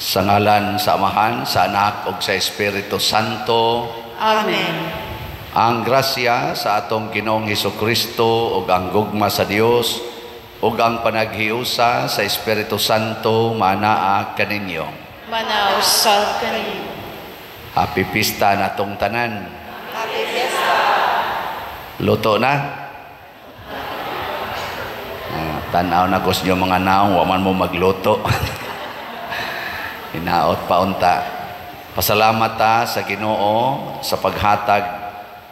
Sa ngalan sa Amahan, sa Anak ug sa Espiritu Santo. Amen. Ang grasya sa atong Ginoong Hesukristo ug ang gugma sa Dios ug ang panaghiusa sa Espiritu Santo manaa kaninyo. Manaa usab kaninyo. Happy Pista natong tanan. Happy Fiesta. Luto na? Tan-aw na ko sa inyong mga naong, wa man mo magluto. Hinaot pa unta. Pasalamat ta sa Ginoo sa paghatag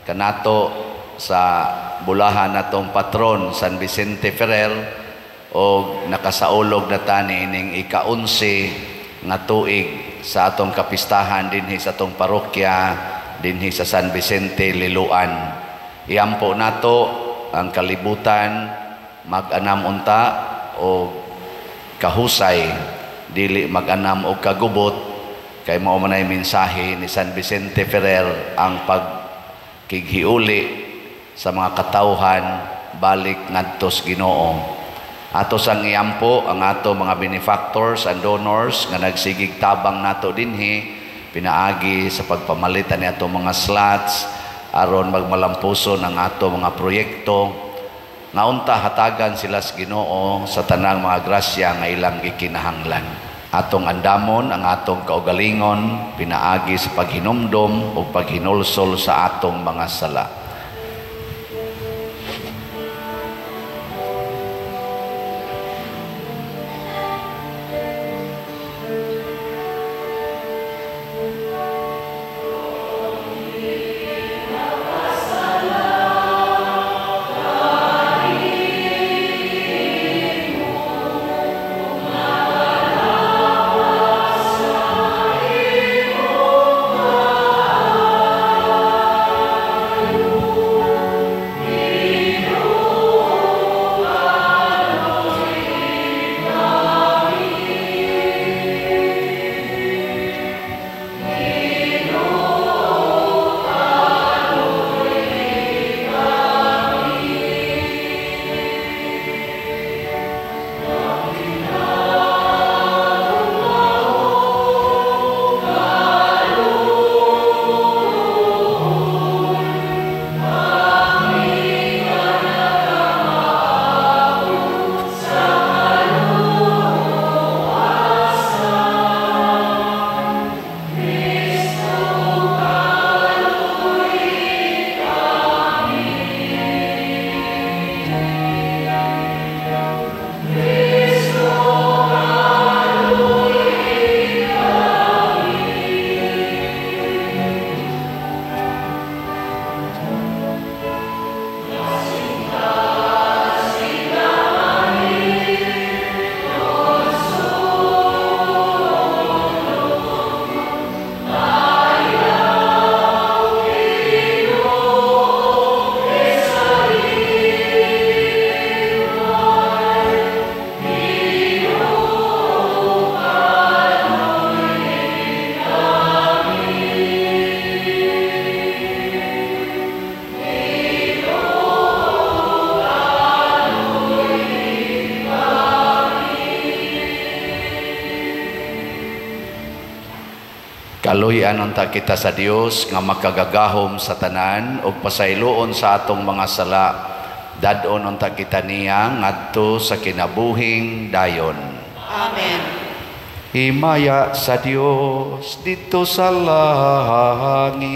kanato sa bulahan natong patron San Vicente Ferrer og nakasaulog na ta niining ika-11 nga tuig sa atong kapistahan dinhi sa atong parokya dinhi sa San Vicente, Liloan. Iampo nato ang kalibutan mag-anam unta o kahusay, dili mag-anam og kagubot, kay mao man ay mensahe ni San Vicente Ferrer ang pagkighiuli sa mga katawhan balik ngadto sa Ginoo. Ato sang iampo ang ato mga benefactors and donors nga nagsigig tabang nato dinhi pinaagi sa pagpamalit ani ato mga slots aron magmalampuson ang ato mga proyekto. Nga unta hatagan sila sa Ginoo sa tanang mga grasya nga ilang gikinahanglan. Atong andamon ang atong kaugalingon pinaagi sa paghinumdom ug paghinulsol sa atong mga sala. Kaluy-an unta kita sa Dios nga makagagahom sa tanan ug pasayloon sa atong mga sala. Dad-on unta kita niya ngadto sa kinabuhing dayon. Amen. Himaya sa Dios didto sa langit.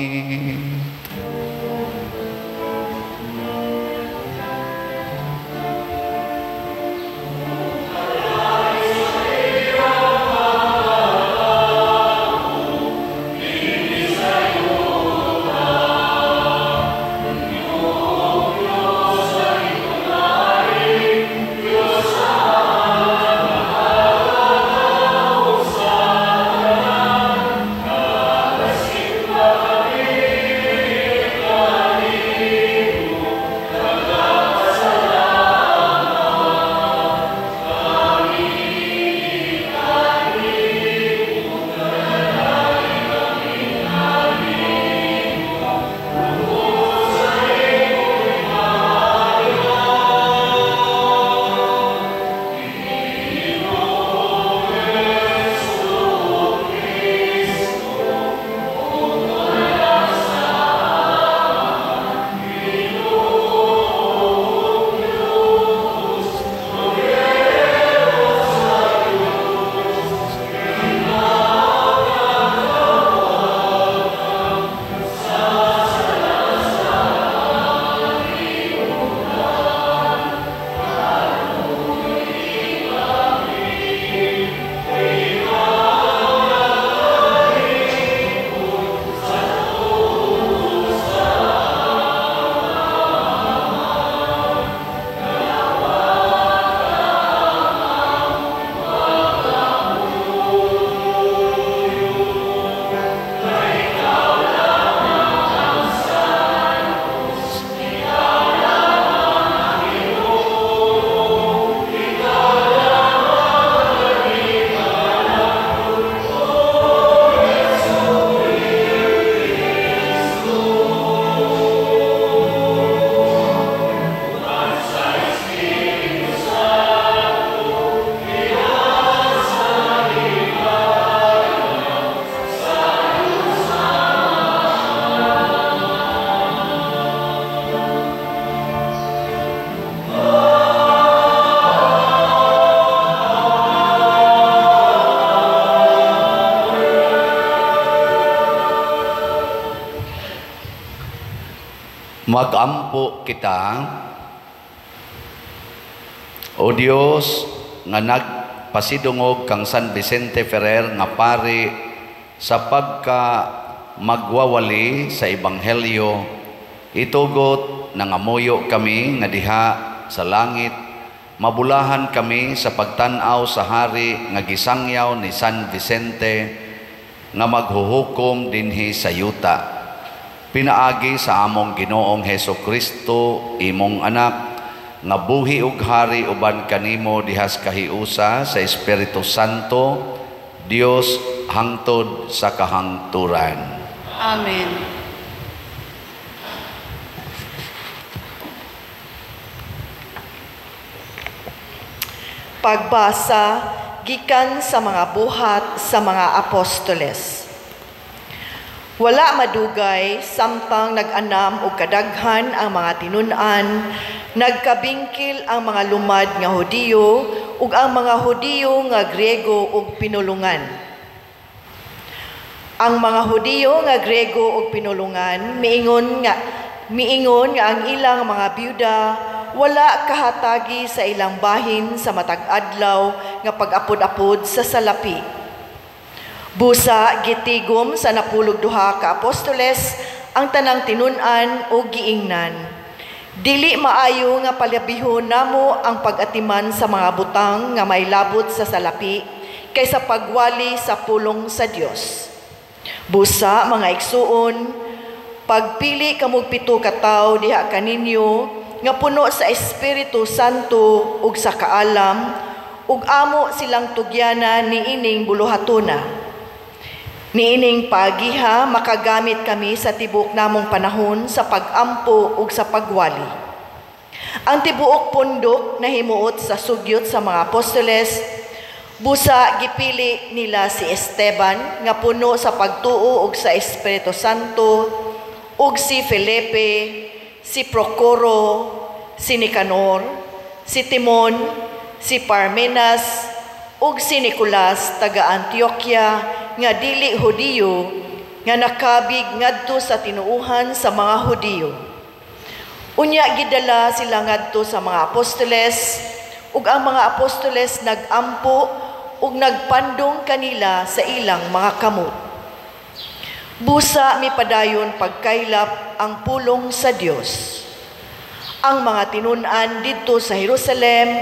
Magampo kita. O Dios, nga nagpasidungog kang San Vicente Ferrer nga pari sa pagka magwawali sa Ebanghelyo, itugot nangamuyo kami nga diha sa langit mabulahan kami sa pagtan-aw sa hari nga gisangyaw ni San Vicente nga maghuhukom dinhi sa yuta. Pinaagi sa among Ginoong Heso Kristo, imong anak, nga buhi ug hari uban kanimo dihas kahiusa sa Espiritu Santo, Dios hangtod sa kahangturan. Amen. Pagbasa gikan sa mga buhat sa mga apostoles. Wala madugay samtang nag-anam og kadaghan ang mga tinun-an, nagkabingkil ang mga lumad nga Hudiyo ug ang mga Hudiyo nga Griego ug pinulungan. Ang mga Hudiyo nga Griego ug pinulungan miingon nga ang ilang mga byuda wala kahatagi sa ilang bahin sa matag adlaw nga pag-apod-apod sa salapi. Busa gitigom sa 12 ka apostoles ang tanang tinun-an o giingnan. Dili maayo nga palabihon namo ang pag-atiman sa mga butang nga may labot sa salapi kaysa pagwali sa pulong sa Dios. Busa mga igsuon, pagpili kamog 7 ka tawo diha kaninyo nga puno sa Espiritu Santo ug sa kaalam, ug amo silang tugyana niining buluhatuna. Niining pagiha makagamit kami sa tibok namong panahon sa pagampo ug sa pagwali. Ang tibuok pundok nahimuot sa sugyot sa mga apostoles, busa gipili nila si Esteban nga puno sa pagtuo ug sa Espiritu Santo, ug si Felipe, si Procoro, si Nicanor, si Timon, si Parmenas, ug si Nicolas taga Antioquia nga dili Hudiyo nga nakabig ngadto sa tinuohan sa mga Hudiyo. Unya gidala sila ngadto sa mga apostoles, ug ang mga apostoles nagampo ug nagpandong kanila sa ilang mga kamot. Busa mipadayon pagkaylap ang pulong sa Dios. Ang mga tinun-an didto sa Jerusalem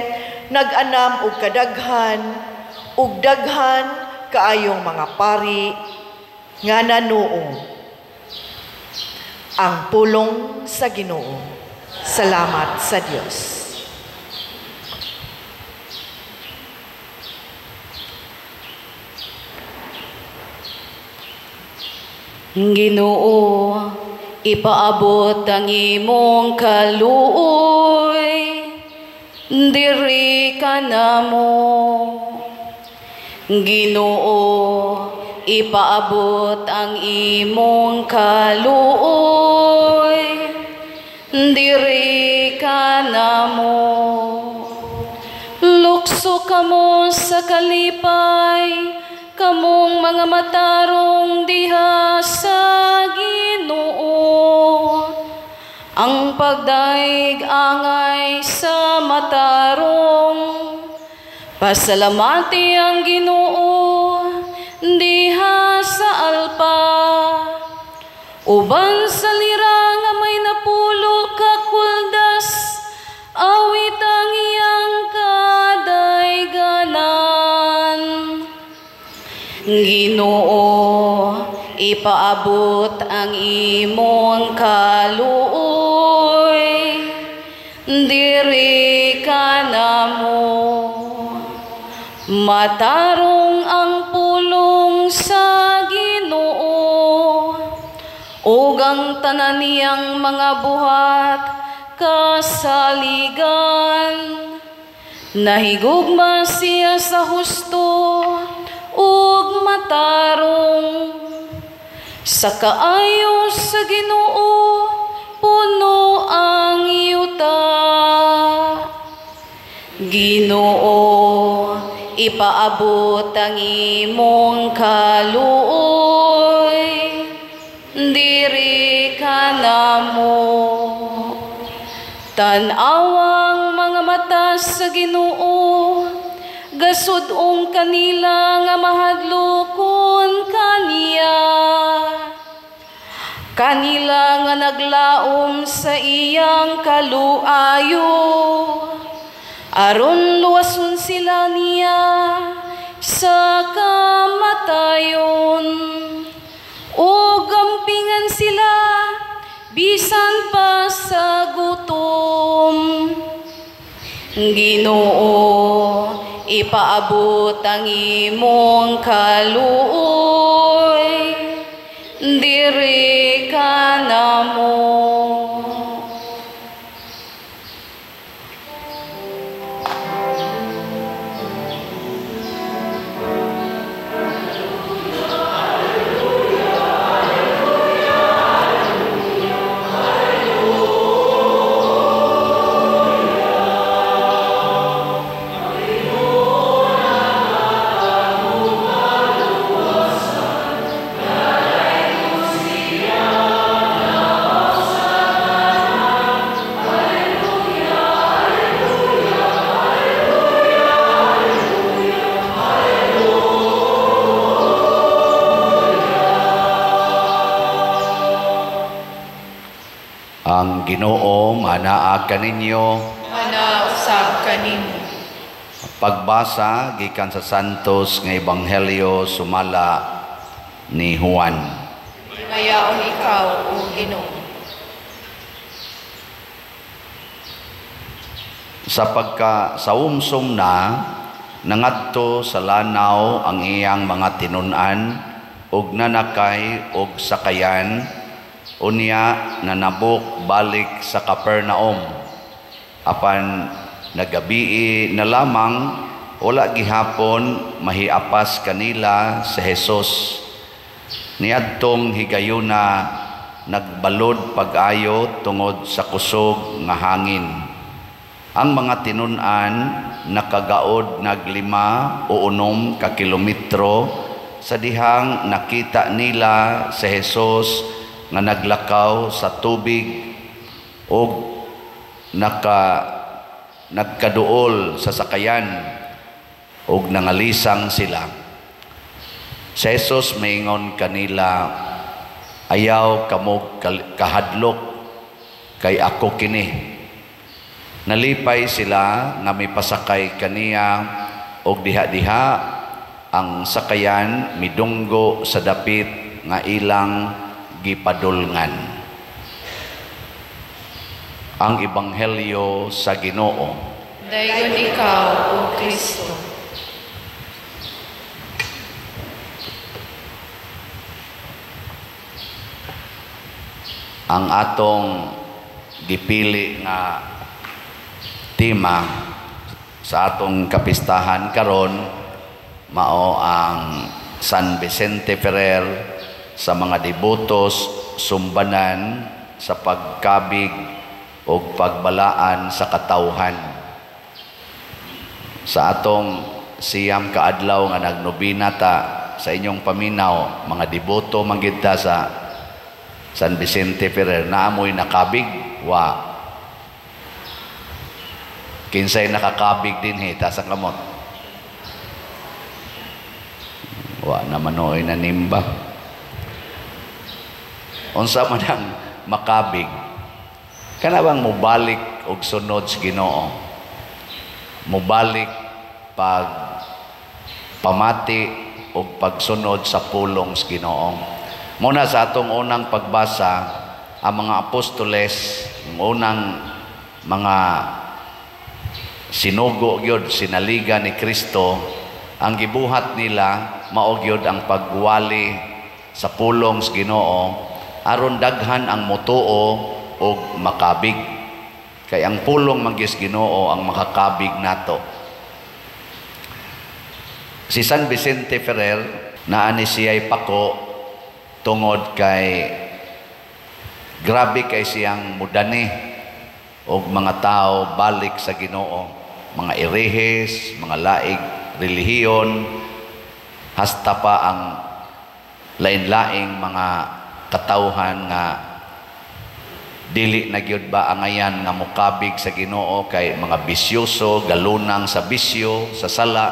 nag-anam og kadaghan ug daghan kaayong mga pari nga nanuo. Ang pulong sa Ginoo. Salamat sa Dios. Ginoo, ipaabot ang imong kaluoy diri kanamo. Ginoo, ipaabot ang imong kaluoy diri kanamo. Lukso kamo sa kalipay, kamong mga matarong diha sa Ginoo. Ang pagdaig angay sa matarong, pasalamati ang Ginoo diha sa alpa. Uban sa lira nga may napulo ka kuldas, awit ang iyang kadayganan. Ginoo, ipaabot ang imong kaluoy diri kanamo. Matarong ang pulong sa Ginoo, ug ang tanan niyang mga buhat kasaligan. Nahigugma siya sa husto ug matarong. Sa kaayo sa Ginoo puno ang yuta. Ginoo, ipaabot ang imong kaluoy diri kanamo. Tan-awang mga mata sa Ginoo, gasud-ong kanila nga mahadlokon kaniya. Kanila nga naglaom sa iyang kaluayo, aron luwason sila niya sa kamatayon, o gampingan sila bisan pa sa gutom. Ginoo, ipaabot ang imong kaluoy diri kanamo. Ang Ginoo manaa kaninyo, Manaa usab kanimo. Pagbasa gikan sa Santos nga Ebanghelyo sumala ni Juan. Mayaon ikaw, o Ginoo. Sa pagka saumsum na nangadto sa lanaw ang iyang mga tinun-an ug nanakay og sakayan, unya nanabok balik sa Capernaum. Apan nagabii na lamang, wala gihapon mahiapas kanila si Jesus. Niadtong higayuna nagbalod pag-ayo tungod sa kusog nga hangin. Ang mga tinun-an nakagaod nag 5 o 6 ka kilometro sa dihang nakita nila si Jesus nga naglakaw sa tubig og nagkaduol sa sakayan og nangalisang sila. Si Jesus maingon kanila, ayaw kamog kahadlok, kay ako kini. Nalipay sila nga mipasakay kaniya og diha-diha ang sakayan midunggo sa dapit nga ilang gipadulngan. Ang Ebanghelyo sa Ginoo. Dayon ikaw, O Kristo. Ang atong gipili nga tema sa atong kapistahan karon mao ang San Vicente Ferrer sa mga debotos sumbanan sa pagkabig o pagbalaan sa katawhan. Sa atong siyam kaadlaw nga nagnobina ta sa inyong paminaw, mga deboto man gid ta sa San Vicente Ferrer, naamoy nakabig wa. Kinsay nakakabig dinhi ta sa kamot? Wa naman oy nanimba. Unsa man ang makabig? Kana bang mobalik og sunod sa Ginoo? Mobalik pag pamati og pagsunod sa pulong sa Ginoo. Muna sa atong unang pagbasa, ang mga apostoles, ang unang mga sinugo gyud, sinaliga ni Kristo, ang gibuhat nila mao gyud ang pagwali sa pulong sa Ginoo aron daghan ang motuo og makabig. Kay ang pulong man gyud sa Ginoo ang makakabig nato. Si San Vicente Ferrer naa ni siya'y pako tungod kay grabe kay siyang mudani og mga tao balik sa Ginoo, mga erehes, mga laig relihiyon, hasta pa ang lain-laing mga katawhan nga Dili na gyud ba angayan nga mokabig sa Ginoo kay mga bisyoso, galunang sa bisyo, sa sala,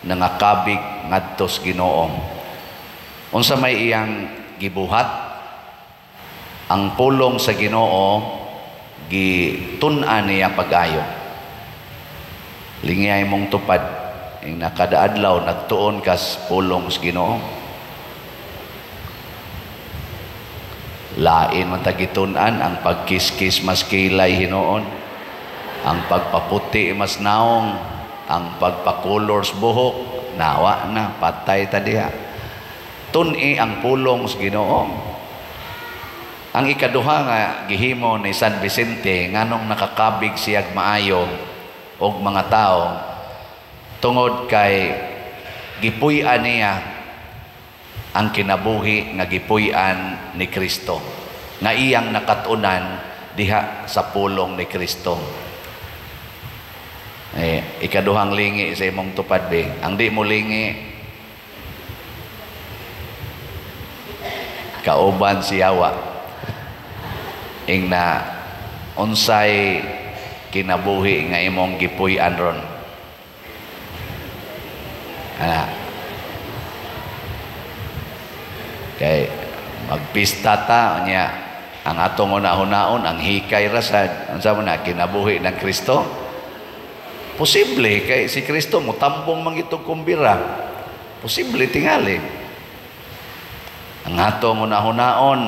nangakabig ngadto sa Ginoo. Unsa may iyang gibuhat? Ang pulong sa Ginoo gitun-an niya pag-ayo. Lingiyay mong tupad ing nakadaadlaw nagtuon kas pulong sa Ginoo. Lain man tagitun-an ang pagkiskis mas kilay hinuon, ang pagpaputi mas naong, ang pagpakulor sa buhok nawa na patay ta diha. Tun-i ang pulong sa Ginoo. Ang ikaduha nga gihimo ni San Vicente nganong nakakabig siyag maayo og mga tao, tungod kay gipuy-an niya ang kinabuhi nga gipuy-an ni Kristo, nga iyang nakat-unan diha sa pulong ni Kristo. Eh, ikaduhang lingi sa imong tupad be. Ang di mo lingi, kauban siyawa. Ing na unsay kinabuhi nga imong gipuy-an ron. Ana. Kay magpista ta nya ang atong una-hunaon ang hikay rasad. Unsa man na kinabuhi ng Kristo? Posible kay si Kristo motambong man gitog kumbira. Posible tingali. Ang atong una-hunaon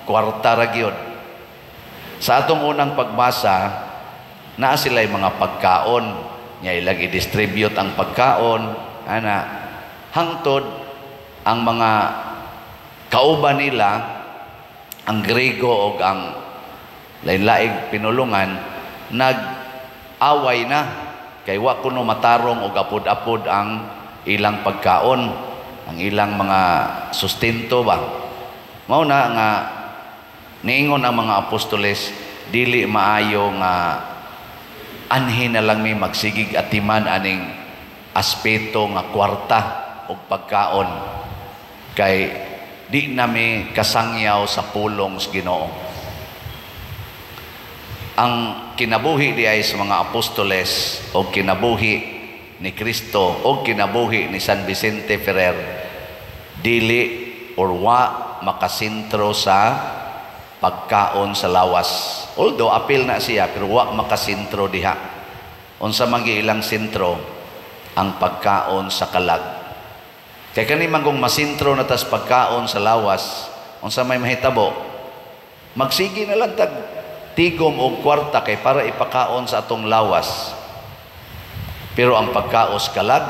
kwarta ra gyud. Sa atong unang pagbasa, naa sila'y mga pagkaon nya ilang i-distribute ang pagkaon ana hangtod ang mga kauban nila, ang Grego og ang lain-laing pinulungan, nag-away na kay wa kuno matarong og apod-apod ang ilang pagkaon, ang ilang mga sustento ba. Mao na nga niingon ang mga apostoles, dili maayo nga anhin na lang mi magsigig atiman aning aspeto nga kwarta og pagkaon kay di nami kasangyaw sa pulong sa Ginoo. Ang kinabuhi di ay sa mga apostoles o kinabuhi ni Kristo o kinabuhi ni San Vicente Ferrer, dili or wa makasentro sa pagkaon sa lawas. Although apil na siya, pero wa makasentro diha. Unsa man ilang sentro? Ang pagkaon sa kalag. Kay kani man kung masentro na tas pagkaon sa lawas, unsa may mahitabo? Magsige na lang tag tigom og kwarta kay para ipakaon sa atong lawas. Pero ang pagkaos kalag,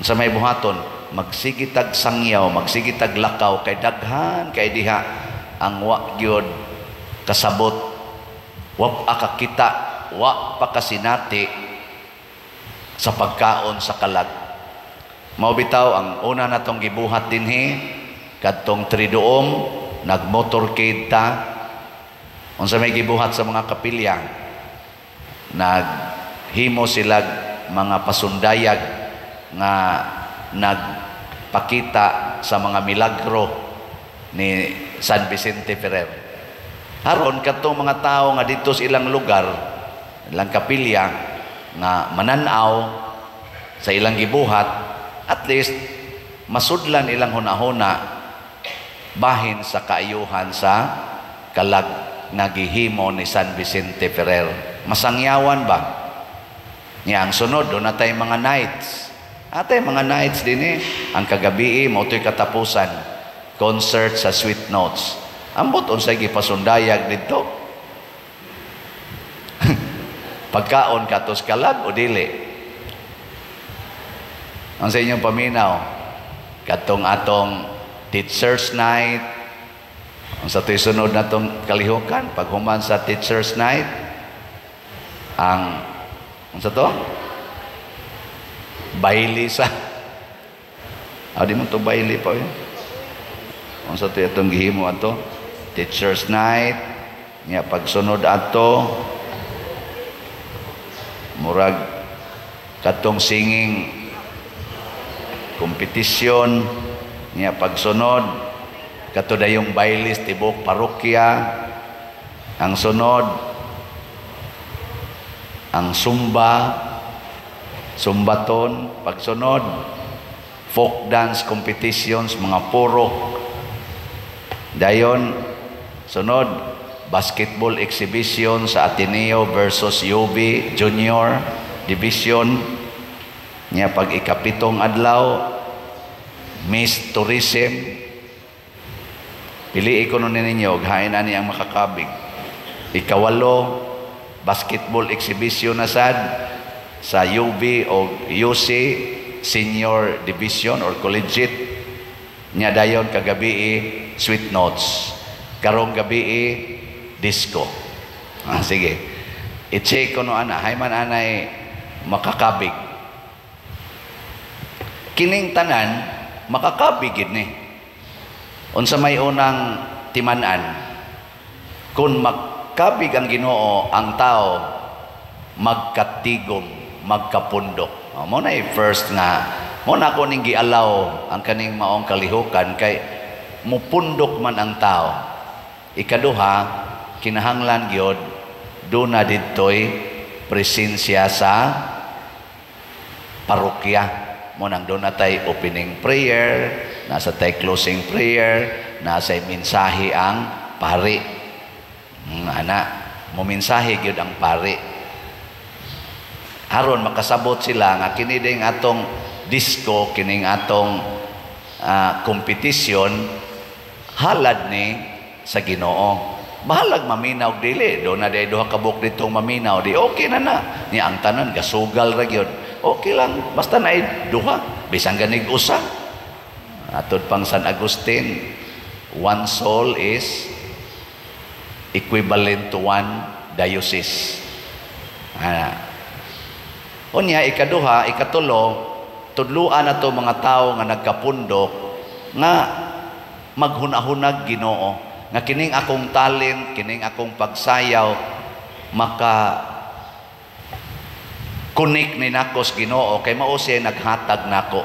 unsa may buhaton? Magsige tag sangyaw, magsige tag lakaw kay daghan kay diha ang wa gyud kasabot, wa akakita, wa pakasinati sa pagkaon sa kalag. Mao bitaw ang una natong gibuhat dinhi kadtong Triduum, nagmotorcade ta. Unsa may gibuhat sa mga kapilya? Naghimo sila mga pasundayag nga nagpakita sa mga milagro ni San Vicente Ferrer. Aron kadtong mga tawo nga didto sa ilang lugar, ilang kapilya nga manan-aw sa ilang gibuhat, at least masudlan ilang hunahuna bahin sa kaayuhan sa kalag nga gihimo ni San Vicente Ferrer. Masangyawan ba? Nya ang sunod do natay mga nights. Atay mga nights dinhi ang kagabii mo to'y katapusan, concert sa Sweet Notes. Ambot unsay gipasundayag didto? Pagkaon katos kalag o dili? Ang sa inyong paminaw, katong atong Teachers Night, ang sa to'y sunod na tong kalihukan, paghuman sa Teachers Night, ang sa to? Baili sa. Ah, di mo to baili pa yun. Ang sa to itong gihimo ato, Teachers Night, nga pagsunod ato, murag katong singing kompetisyon, nga pagsunod kato dayong bailis tibok parokya, Ang sunod, ang Zumba, Zumbaton. Pagsunod, folk dance competitions, mga purok. Dayon, sunod, basketball exhibition sa Ateneo versus UB Junior Division. Nya pag ikapitong adlaw, Miss Tourism. Pili ko nun ninyo, hain ani ang makakabig. Ikawalo, basketball exhibition na sad sa UB o UC Senior Division or Collegiate. Nya dayon kagabi, sweet notes. Karong gabi, disco. Ah, sige. I-check ko no ana, hay man anay makakabig. Kining tanan makakabig gid ni. Unsa may unang timan-an? Kung magkabig ang Ginoo, ang tao magkatigom, magkapundok. Oh, mo na first nga mo na ako ning gialaw ang kaning maong kalihukan kay mupundok man ang tao. Ikaduha, kinahanglan gyud duna didtoy presensya sa parokya. Mo nang duna tay opening prayer, nasa tay closing prayer, nasa mensahe ang pari. Ana, mo mensahe gyud ang pari. Aron makasabot sila nga kini ding atong disco, kining atong competition halad ni sa Ginoo. Bahalag maminaw dili, do na day duha ka buok ditong maminaw, di okay na na. Ni ang tanan gasugal ra gyud. Okay lang basta naay duha, bisan ganig usa. Atod pang San Agustin, one soul is equivalent to one diocese. Ana. Unya ikaduha, ikatulo, tudluan na to mga tao nga nagkapundok nga maghunahunag Ginoo nga kining akong talent, kining akong pagsayaw maka connect ni nako sa Ginoo kay mao siya naghatag nako.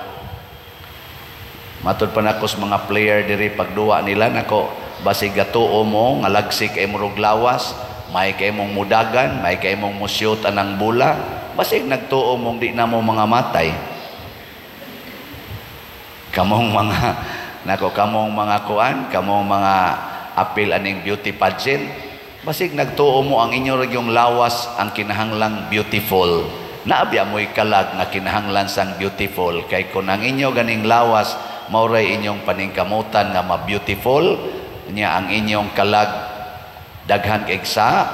Matud pa nako sa mga player diri pagduwa nila nako, basig gatuo mo nga lagsik kay murog lawas, may kay mong mudagan, may kay mong musyot anang bula, basig nagtuo mong di na mo mga matay. Kamong mga nako, kamong mga kuan, kamong mga apil aning beauty pageant, basig nagtuo mo ang inyo ra yung lawas ang kinahanglang beautiful. Naabya mo'y kalag nga kinahanglan sang beautiful kay kun ang inyo ganing lawas mao ray inyong paningkamutan nga ma-beautiful, nya ang inyong kalag daghan kay sa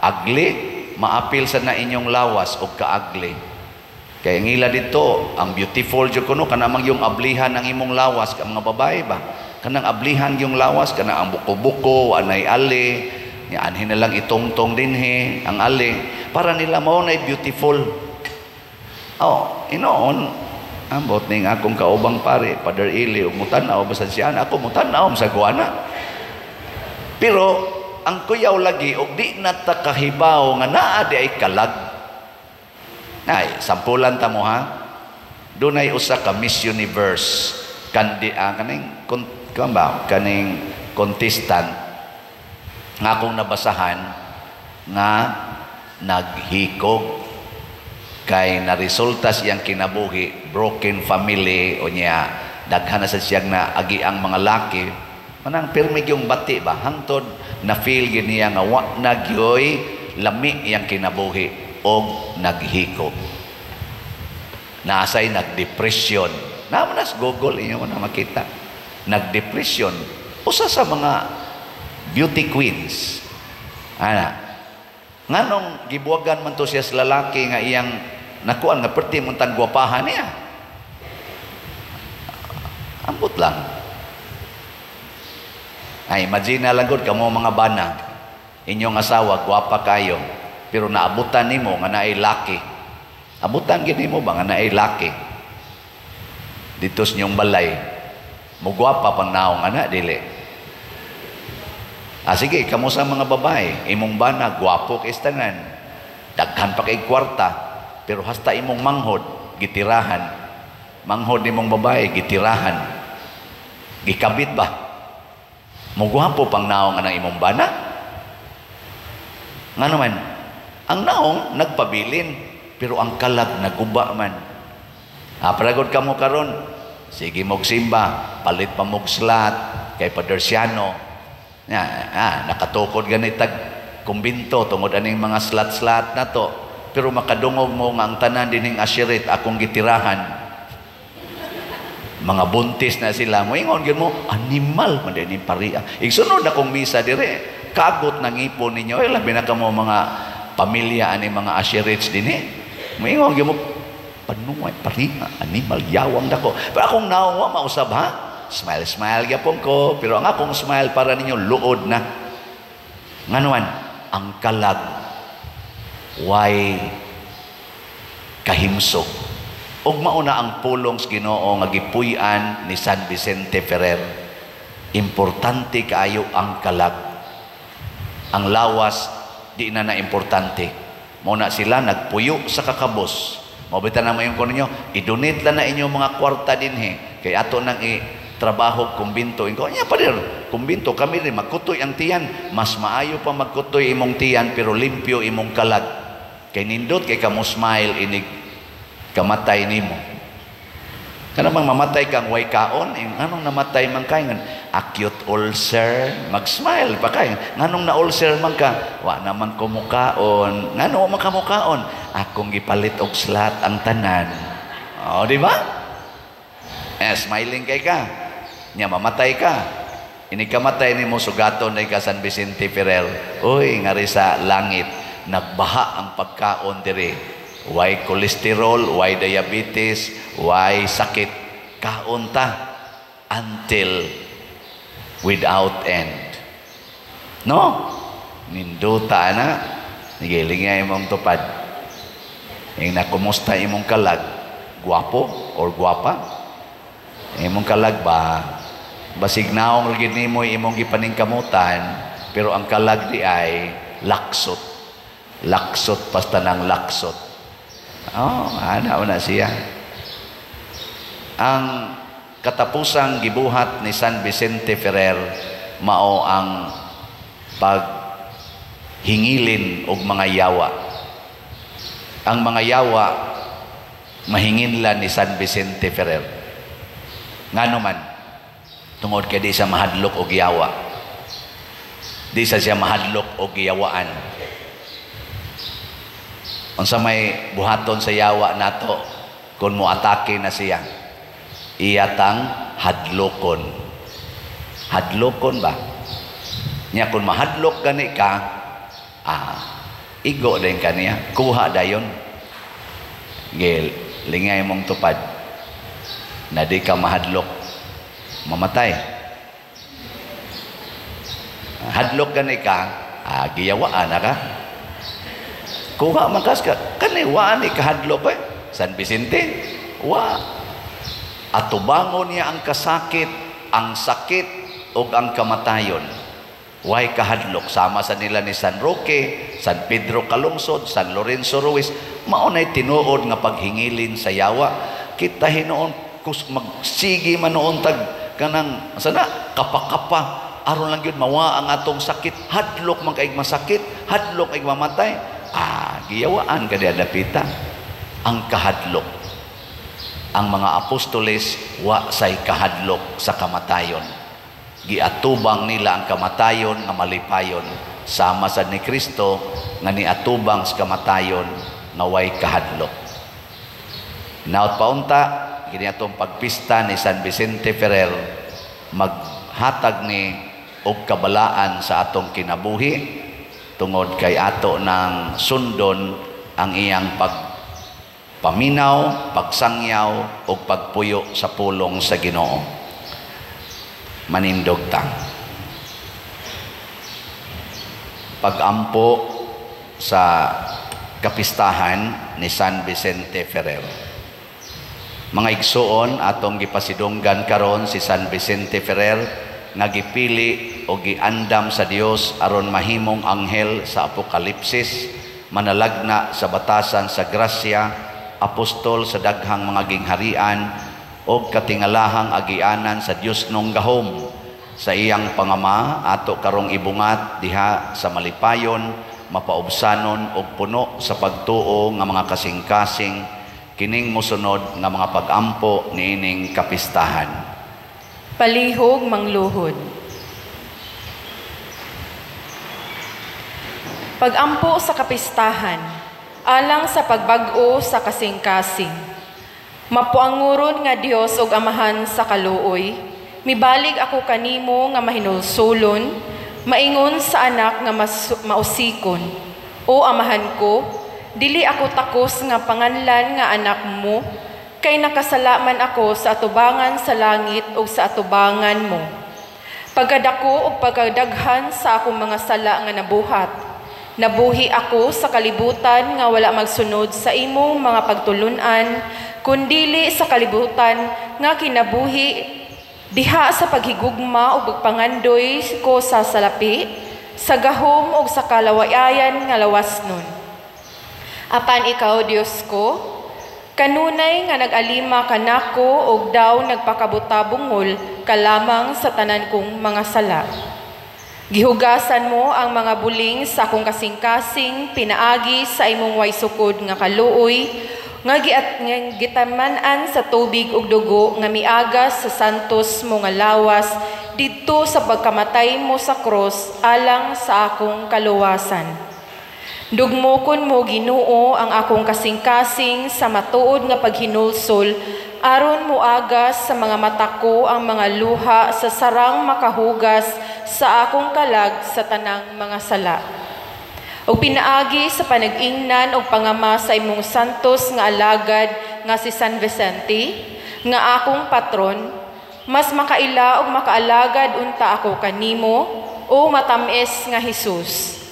ugly, maapil sa na inyong lawas og kaagli. Kay ang ila dito, ang beautiful jud kuno kana mang yung ablihan ang imong lawas ka mga babae ba? Kanang ablihan yung lawas kana ang buko-buko, anay ali, nya anhin na lang itongtong dinhi ang ali para nila mao nay beautiful. Oh, inoon ambot ning akong kaubang pare, Father Eli, ug mutan-aw basta siya ako mutan-aw sa guana. Pero ang kuyaw lagi og di na ta kahibaw nga naa di ay kalag. Ay, sampulan ta mo ha. Dunay usa ka Miss Universe kandi kaning kaning contestant nga akong nabasahan nga naghikog kay naresulta siyang kinabuhi, broken family o niya daghan na sa siyang naagi ang mga laki manang pirmi yung bati ba hangtod na feel gyud niya nga wa na gyoy lami iyang kinabuhi og naghikog. Naasay nagdepression. Naman nas Google inyo na makita. Nagdepression. Usa sa mga beauty queens. Ana. Nganong gibuwagan man to siya sa lalaki nga iyang nakuan nga perti man tang gwapahan niya. Ambot lang. Ay, imagine na lang gud kamo mga bana. Inyong asawa gwapa kayo, pero naabutan nimo nga naay laki. Abutan gid nimo ba nga naay laki? Dito sa inyong balay, mugwapa pang naong ana dili. Ah, sige, kamo sa mga babae, imong bana gwapo kay tanan. Daghan pa kay kwarta, pero hasta imong manghod gitirahan. Manghod nimong babae gitirahan. Gikabit ba? Mugwapo pang naong anang imong bana? Nga naman, ang naong nagpabilin, pero ang kalag naguba man. Ah, paragod ka mo karon, sige mog simba, palit pa mog slat kay Padersiano. Ya, nakatukod ganit tag kumbinto tungod aning mga slat-slat na to. Pero makadungog mo nga ang tanan dining ashirit akong gitirahan. Mga buntis na sila mo ingon gyud mo, animal man din paria. Igsunod akong misa dire, kagot ng ipon ninyo. Ay, labi na kamo mga pamilya ani mga ashirits dinhi. Moingon gyud mo, panuway paria, animal, yawang dako. Pero akong nawa mausab ha. Smile smile gyapon ko, pero ang akong smile para ninyo luod na. Nganuan ang kalag way kahimsog. Ug mauna ang pulong sa Ginoo nga gipuy-an ni San Vicente Ferrer. Importante kaayo ang kalag. Ang lawas di na na importante. Mao na sila nagpuyo sa kakabos. Mao bitaw na mayon ko ninyo, i-donate lang na inyong mga kwarta dinhi kay ato nang i-trabaho kumbinto. Ingon nya, "Pader, kumbinto kami rin magkutoy ang tiyan." Mas maayo pa magkutoy imong tiyan pero limpyo imong kalag. Kay nindot kay kamo smile inig kamatay nimo. Kanang mamatay kang way kaon, eh, nganong namatay man kay? Acute ulcer, mag-smile pa kay. Nganong na ulcer man ka? Wa naman ko mukaon. Ngano wa man ka mukaon? Akong gipalit og slat ang tanan. Oh, di ba? Eh, smiling kay ka. Nya mamatay ka. Ini kamatay nimo, sugaton na ka San Vicente Ferrer. Uy, ngari sa langit, nagbaha ang pagkaon diri. Way cholesterol, way diabetes, way sakit. Kaon ta until without end. No? Ninduta na. Nigiling nga imong tupad. Yung na kumusta imong kalag, guwapo or guwapa? Imong kalag ba? Basig naong ra gid nimo imong gipaningkamutan, pero ang kalag di ay laksot. Laksot pasta ng laksot. Oh, ana na siya. Ang katapusang gibuhat ni San Vicente Ferrer mao ang paghingilin og mga yawa. Ang mga yawa mahinginlan ni San Vicente Ferrer. Ngano man? Tungod kay di siya mahadlok og yawa. Di sa siya mahadlok og yawaan. Unsa may buhaton sa yawa nato kung moatake na siya? Iyatang hadlokon. Hadlokon ba? Nya kung mahadlok gani ka, igo din kaniya, kuha dayon. Gil, lingay mong tupad na di ka mahadlok, mamatay. Hadlok gani ka, giyawaan na ka. Kuha man kas ka, kani wa ni kahadlok eh. San Vicente, wa. Atubangon niya ang kasakit, ang sakit ug ang kamatayon. Way kahadlok sama sa nila ni San Roque, San Pedro Calungsod, San Lorenzo Ruiz. Mao nay tinuod nga paghingilin sa yawa. Kita hinuon kus magsigi man noon tag kanang sana kapa-kapa aron lang gyud mawa ang atong sakit. Hadlok man kaig masakit, hadlok ay mamatay. Giyawaan ka dapita ang kahadlok. Ang mga apostoles wa say kahadlok sa kamatayon. Giatubang nila ang kamatayon nga malipayon, sama sad ni Kristo nga niatubang sa kamatayon nga way kahadlok. Naot paunta kini atong pagpista ni San Vicente Ferrer maghatag ni og kabalaan sa atong kinabuhi tungod kay ato ng sundon ang iyang pagpaminaw, pagsangyaw ug pagpuyo sa pulong sa Ginoo. Manindog ta. Pagampo sa kapistahan ni San Vicente Ferrer. Mga igsuon, atong gipasidunggan karon si San Vicente Ferrer nga gipili o giandam sa Dios aron mahimong anghel sa Apokalipsis, manalagna sa batasan sa grasya, apostol sa daghang mga gingharian og katingalahang agianan sa Dios nung gahom. Sa iyang pangama ato karong ibungat diha sa malipayon mapaubsanon og puno sa pagtuo nga mga kasing-kasing kining mosunod nga mga pag-ampo niining kapistahan. Palihog mangluhod. Pag-ampo sa kapistahan, alang sa pagbag-o sa kasing-kasing. Mapuanguron nga Dios ug Amahan sa kaluoy, mibalig ako kanimo nga mahinulsulon, maingon sa anak nga mausikon. O Amahan ko, dili ako takos nga panganlan nga anak mo, kay nakasala man ako sa atubangan sa langit ug sa atubangan mo. Pagkadako ug pagkadaghan sa akong mga sala nga nabuhat, nabuhi ako sa kalibutan nga wala magsunod sa imong mga pagtulun-an, kundili sa kalibutan nga kinabuhi diha sa paghigugma ug pagpangandoy ko sa salapi, sa gahom ug sa kalawayayan nga lawas nun. Apan ikaw, Dios ko, kanunay nga nag-alima kanako ug daw nagpakabutabungol ka lamang sa tanan kong mga sala. Gihugasan mo ang mga buling sa akong kasing-kasing, pinaagi sa imong way sukod nga kaluoy, nga gitaman-an sa tubig ug dugo nga miagas sa santos mo nga lawas didto sa pagkamatay mo sa krus alang sa akong kaluwasan. Dugmokon mo, Ginoo, ang akong kasing-kasing sa matuod nga paghinulsol, aron moagas sa mga mata ko ang mga luha sa sarang makahugas sa akong kalag sa tanang mga sala. Ug pinaagi sa panag-ingnan og pangama sa imong santos nga alagad nga si San Vicente, nga akong patron, mas makaila og makaalagad unta ako kanimo, o matamis nga Hesus.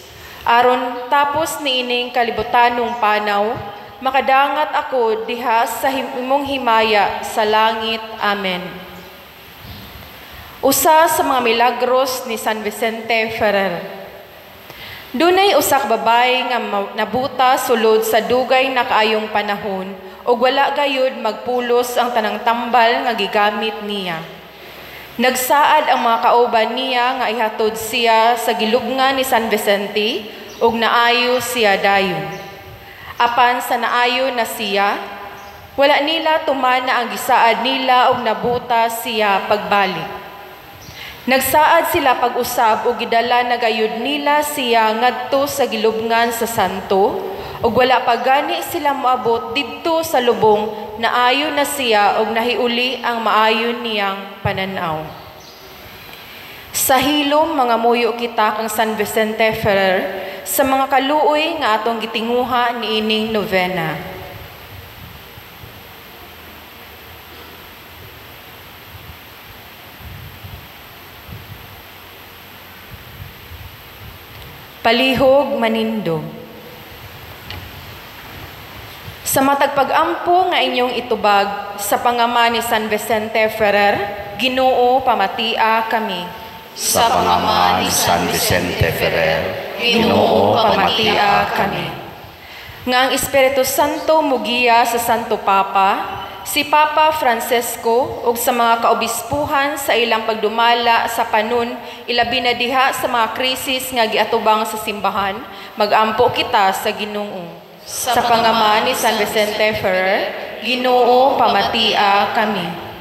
Aron tapos niining kalibutanong panaw, makadangat ako diha sa imong himaya sa langit. Amen. Usa sa mga milagros ni San Vicente Ferrer. Dunay usa ka babaye nga nabuta sulod sa dugay na kaayong panahon ug wala gayud magpulos ang tanang tambal nga gigamit niya. Nagsaad ang mga kauban niya nga ihatod siya sa gilubngan ni San Vicente ug naayo siya dayon. Apan sa naayo na siya, wala nila tumana ang gisaad nila ug nabuta siya pagbalik. Nagsaad sila pag-usab ug gidala na gayud nila siya ngadto sa gilubngan sa santo ug wala pa gani sila moabot didto sa lubong, naayo na siya ug nahiuli ang maayo niyang pananaw. Sa hilom mga muyo kita kang San Vicente Ferrer sa mga kaluoy nga atong gitinguha niining novena. Palihog manindog. Sa matag pag-ampo nga inyong itubag sa pangama ni San Vicente Ferrer, Ginoo, pamatia kami. Sa pangama ni San Vicente Ferrer, Ginoo, pamatia kami. Nga ang Espiritu Santo mugiya sa Santo Papa, si Papa Francisco ug sa mga kaobispuhan sa ilang pagdumala sa panon, ilabi na diha sa mga krisis nga giatubang sa simbahan, magampo kita sa Ginoo. Sa pangama ni San Vicente Ferrer, Ginoo, pamatia kami.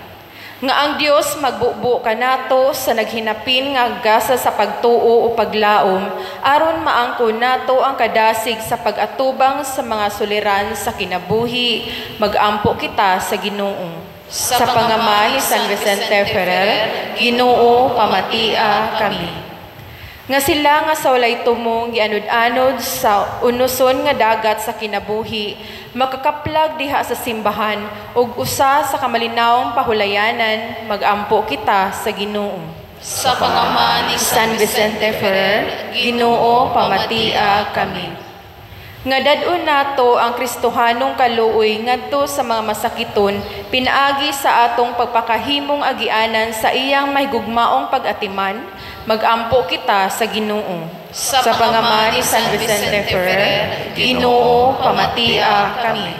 Nga ang Dios magbubo kanato sa naghinapin nga gasa sa pagtuo o paglaom, aron maangko nato ang kadasig sa pag-atubang sa mga suliran sa kinabuhi, magampo kita sa Ginoo. Sa pangama ni San Vicente Ferrer, Ginoo, pamatia kami. Nga sila nga sa walay tumong gianod-anod sa unuson nga dagat sa kinabuhi, makakaplag diha sa simbahan ug usa sa kamalinawong pahulayanan, magampo kita sa Ginoo. Sa pangama ni San Vicente Ferrer, Ginoo, pamatia kami. Nga dad-on nato ang Kristohanong kaluoy ngadto sa mga masakiton, pinaagi sa atong pagpakahimong agianan sa iyang mahigugmaong pag-atiman, magampo kita sa Ginoo. Sa pangama ni San Vicente Ferrer, Ginoo, pamatia kami.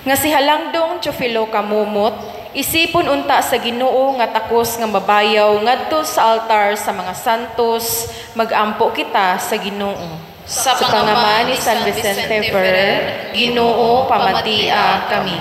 Nga si Halangdong Teofilo Kamumot, isipon unta sa Ginoo nga takos nga mabayaw ngadto sa altar sa mga santos, magampo kita sa Ginoo. Sa pangama ni San Vicente Ferrer, Ginoo, pamatia kami.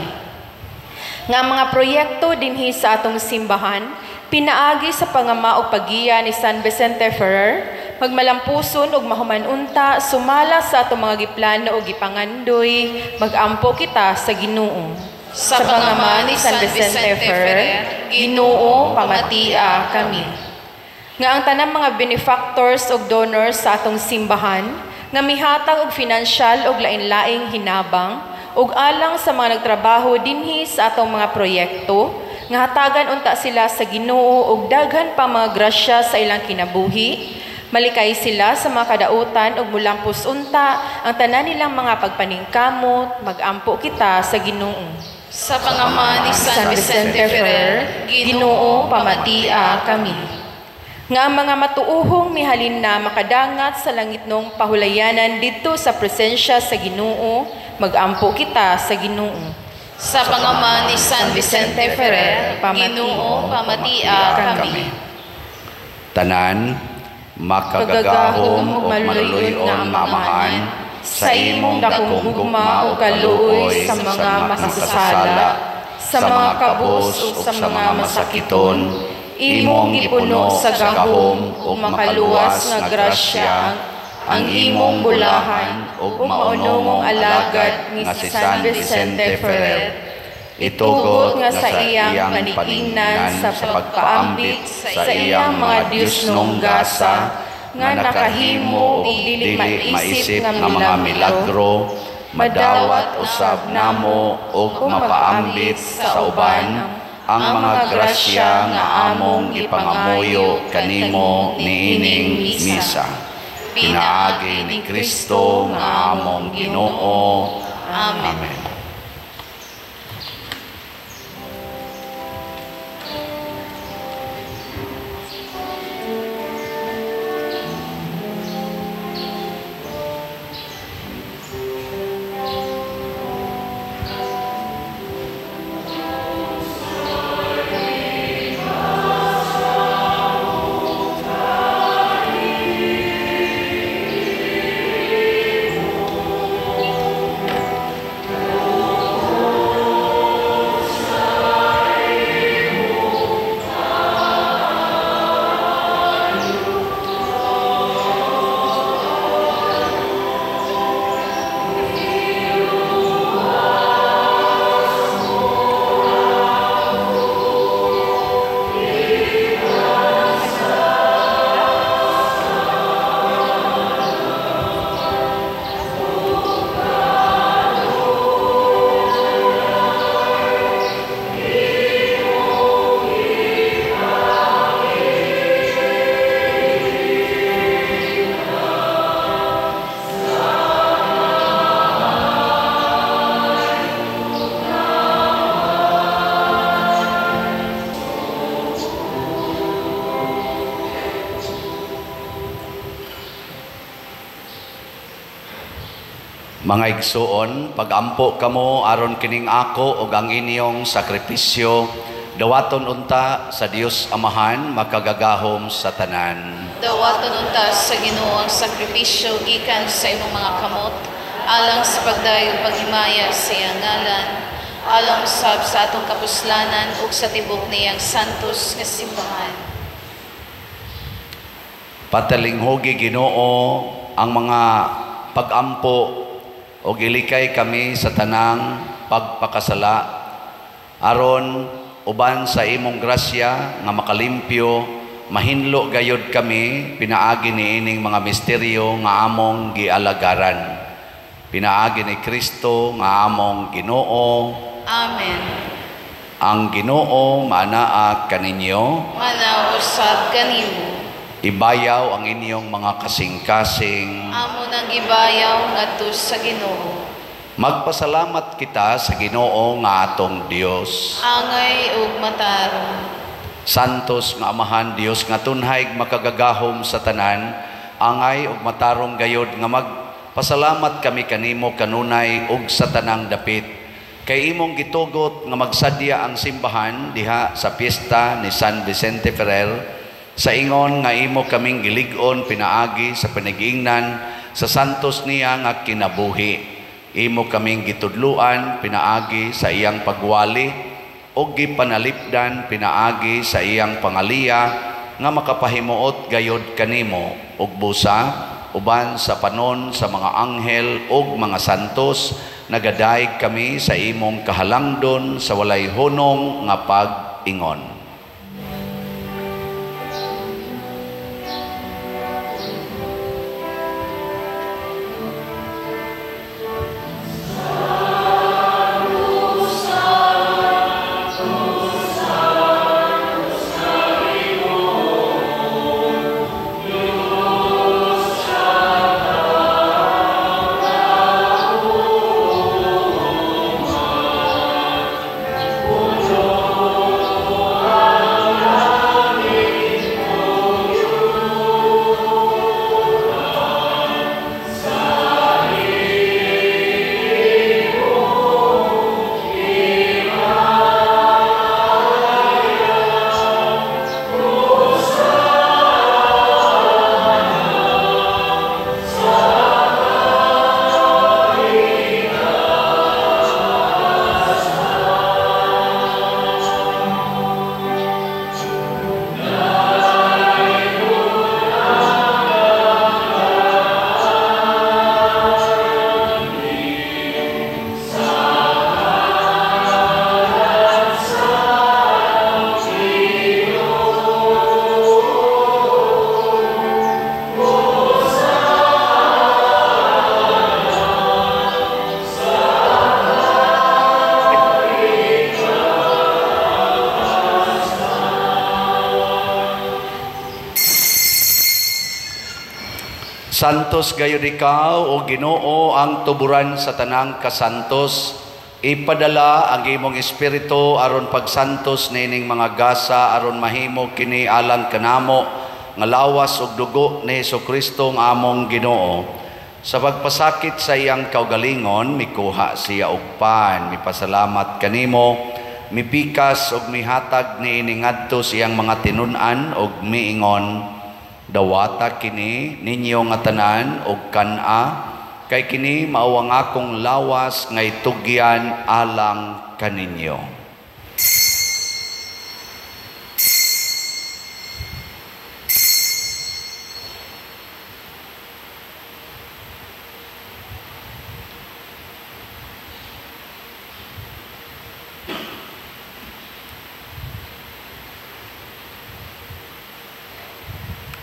Nga ang mga proyekto dinhi sa atong simbahan, pinaagi sa pangama o paggiya ni San Vicente Ferrer, magmalampuson ug mahuman-unta sumala sa atong mga giplano o gipangandoy, magampo kita sa Ginoo. Sa pangama ni San Vicente Ferrer, Ginoo, pamatia kami. Nga ang tanang mga benefactors ug donors sa atong simbahan, nga mihatag og financial ug lain-laing hinabang, ug alang sa mga nagtrabaho dinhi sa atong mga proyekto, nga hatagan unta sila sa Ginoo og daghan pa mga grasya sa ilang kinabuhi, malikay sila sa mga kadautan ug mulampos unta ang tanan nilang mga pagpaningkamot, magampo kita sa Ginoo. Sa pangama ni San Vicente Ferrer, Ginoo, pamatia kami. Nga ang mga matuuhong mihalin na makadangat sa langitnong pahulayanan didto sa presensya sa Ginoo, magampo kita sa Ginoo. Sa pangama ni San Vicente Ferrer, Ginoo, pamatia kami. Tanan, makagagahom ug maluluy-on nga Amahan, sa imong dakong gugma ug kaluoy sa mga makasasala, sa mga kabus ug sa mga masakiton, imong gipuno sa gahom ug makaluwas nga grasya ang imong bulahan ug maunongong alagad nga si San Vicente Ferrer. Itugot nga sa iyang paniingnan sa pagpaambit sa iyang mga Diyosnong gasa nga nakahimo og dili maisip nga mga milagro, madawat usab namo ug mapaambit sa uban ang mga grasya nga among gipangamuyo kanimo niining misa. Pinaagi ni Kristo nga among Ginoo. Amen. Amen. Mga igsuon, pagampo kamo aron kining ako ug ang inyong sakripisyo, dawaton unta sa Dios Amahan makagagahom sa tanan. Dawaton unta sa Ginoo ang sakripisyo gikan sa imong mga kamot, alang sa pagdayo paghimaya sa iyang ngalan, alang usab sa atong kapuslanan ug sa tibok niyang santos nga simbahan. Patalinghugi Ginoo ang mga pagampo og ilikay kami sa tanang pagpakasala, aron uban sa imong grasya nga makalimpyo, mahinlo gayod kami pinaagi niining mga misteryo nga among gialagaran. Pinaagi ni Kristo nga among Ginoo. Amen. Ang Ginoo maanaa kaninyo, Manaw usab kanimo. Ibayaw ang inyong mga kasing-kasing. Amo nang gibayaw ngadto sa Ginoo. Magpasalamat kita sa Ginoo nga atong Dios. Angay ug matarong. Santos nga Amahan Dios nga tunhay makagagahom sa tanan, angay ug matarong gayod nga magpasalamat kami kanimo kanunay ug sa tanang dapit. Kay imong gitugot nga magsadya ang simbahan diha sa piyesta ni San Vicente Ferrer, sa ingon nga imo kaming gilig-on pinaagi sa panigiingnan sa santos niya nga kinabuhi. Imo kaming gitudluan pinaagi sa iyang pagwali ug gipanalipdan pinaagi sa iyang pangaliya nga makapahimuot gayod kanimo ug busa uban sa panon sa mga anghel ug mga santos nagadayeg kami sa imong kahalangdon sa walay hunong nga pag-ingon. Santos gayud ikaw o Ginoo ang tuburan sa tanang kasantos. Ipadala ang imong espiritu aron pagsantos nining mga gasa aron mahimo kini alang kanamo nga lawas ug dugo ni Hesukristo nga among Ginoo. Sa pagpasakit sa iyang kaugalingon mikuha siya og pan, mipasalamat kanimo, mipikas ug mihatag niini ngadto sa iyang mga tinun-an ug miingon, dawata kini ninyo nga tanan og kan-a, kay kini mao ang akong lawas nga itugyan alang kaninyo.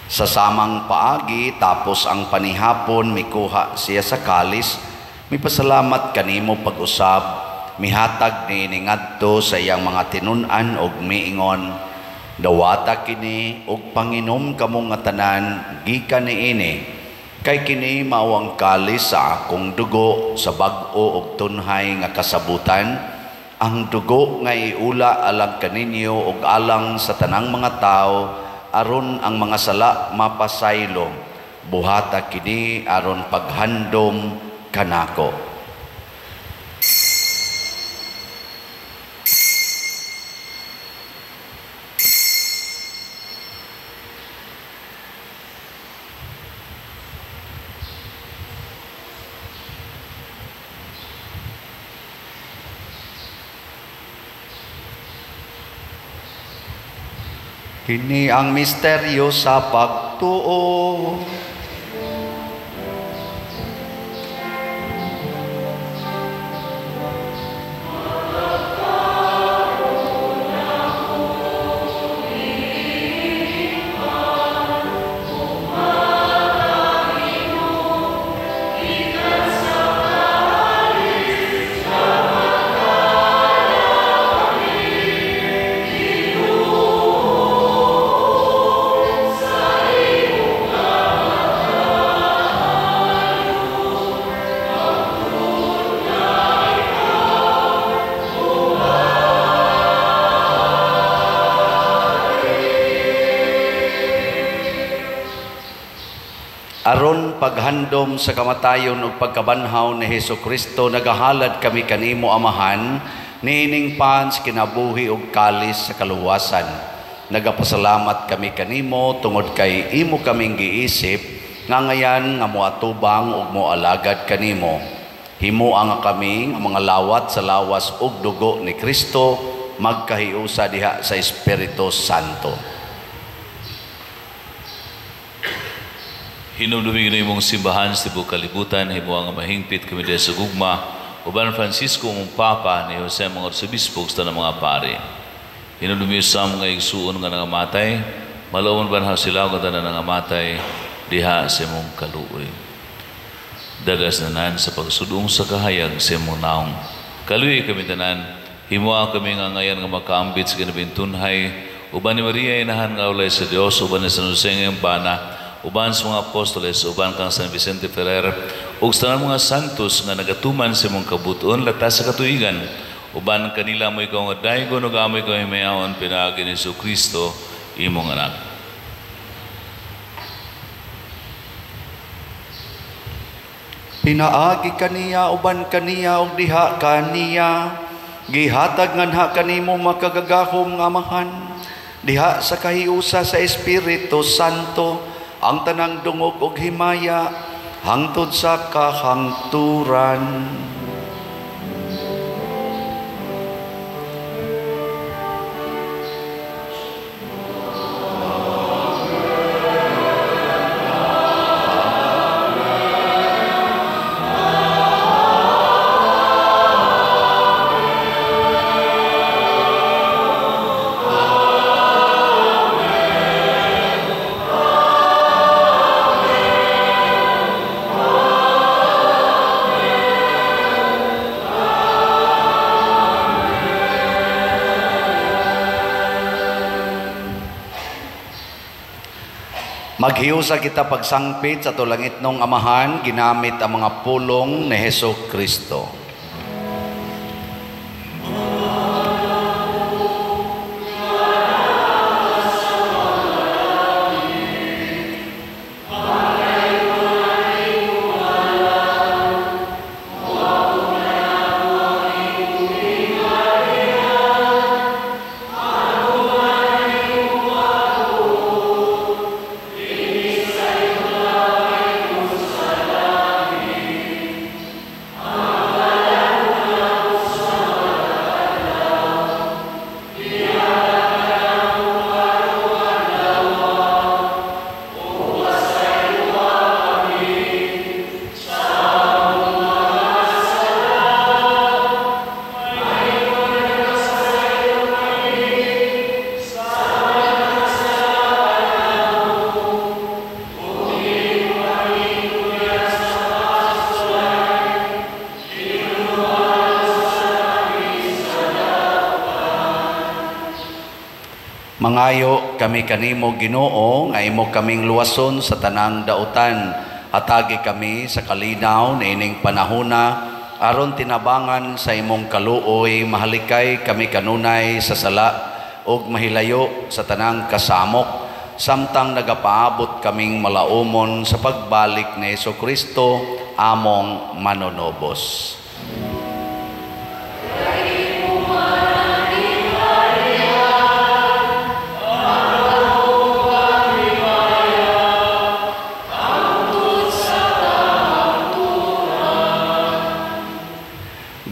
Sa samang paagi, tapos ang panihapon, mikuha siya sa kalis, mipasalamat kanimo pag-usab, mihatag niini ngadto sa iyang mga tinun-an og miingon, dawata kini og panginom kamo nga tanan gikan niini, kay kini mao ang kalis sa akong dugo sa bag-o og tunhay nga kasabutan, ang dugo nga iula alang kaninyo og alang sa tanang mga tawo, aron ang mga sala mapasaylo. Buhata kini aron paghandom kanako. Kini ang misteryo sa pagtuo. Aron paghandom sa kamatayon ug pagkabanhaw ni Hesukristo, nagahalad kami kanimo Amahan, niining pans kinabuhi ug kalis sa kaluwasan. Nagapasalamat kami kanimo tungod kay imo kaming giisip nga ngayan nga moatubang ug moalagad kanimo. Himoa nga kami nga mga lawat sa lawas ug dugo ni Kristo magkahiusa diha sa Espiritu Santo. Hinumdumi imong simbahan sa tibuok kalibutan, himoa nga mahingpit kami diha sa gugma uban Francisco mong Papa ni Jose mga arsobispo ug sa tanang mga pare. Hinumdumi sa mga igsuon nga nangamatay, malawon banhaw sila ug tanan nangamatay diha sa imong kaluoy. Dagas nanan sa pagsudong sa kahayag sa imong naong. Kaluoy kami tanan, himoa kami nga ngayan nga makaambit sa kinabintunhay uban ni Maria inahan nga ulay sa Dios, uban ni San Jose nga bana, uban sa mga apostoles, uban kang San Vicente Ferrer, ug sa tanang mga santos nga nagatuman sa imong kabutuon latas sa katuigan, uban kanila mo ikaw nga daygon ug amo ikaw himayaon pinaagi ni Jesucristo imong anak. Pinaagi kaniya, uban kaniya, ug diha kaniya, gihatag nganha kanimo makagagahom nga Amahan, diha sa kahiusa sa Espiritu Santo, ang tanang dungog ug himaya hangtod sa kahangturan. Maghiusa kita pagsangpit sa tulangitnong Amahan, ginamit ang mga pulong ni Hesus Kristo. Mangayo kami kanimo Ginoo nga imo kaming luwason sa tanang dautan. Hatagi kami sa kalinaw niining panahona aron tinabangan sa imong kaluoy, mahalikay kami kanunay sa sala ug mahilayo sa tanang kasamok, samtang nagapaabot kaming malaumon sa pagbalik ni Jesucristo among manunubos.